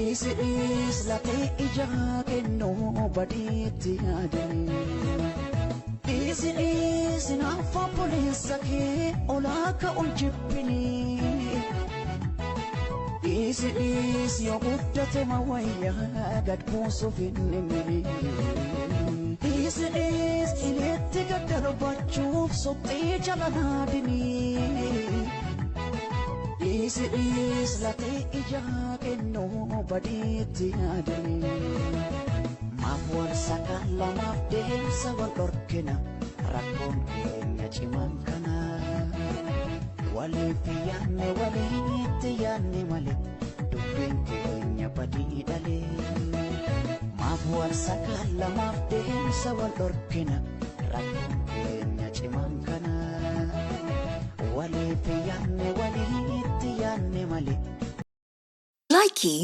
Dhiisi dhiis latee ijaa kennuu badiitti yaadanii. Dhiisi dhiisi naaf obboleessa kee olaa ka'uun jibbinii. Dhiisi dhiisi yoo guddate mawayyaa gad buusuuf hin dhimminii. Dhiisi dhiis qileetti gad darbachuuf soxxee jala naadinii. Dhiisi dhiis latee ijaa kennuu badiitti yaadanii. Maaf wal sakaalla maaf deemsa wal dhorkina rakkoon keenya cimaan kana. Waliif yaanne walitti yaanne malee dubbiin keenya badii dhalee. Maaf wal sakaalla maaf deemsa wal dhorkina rakkoon keenya cimaan kana. Waliif yaanne walitti yaanne malee. Likey.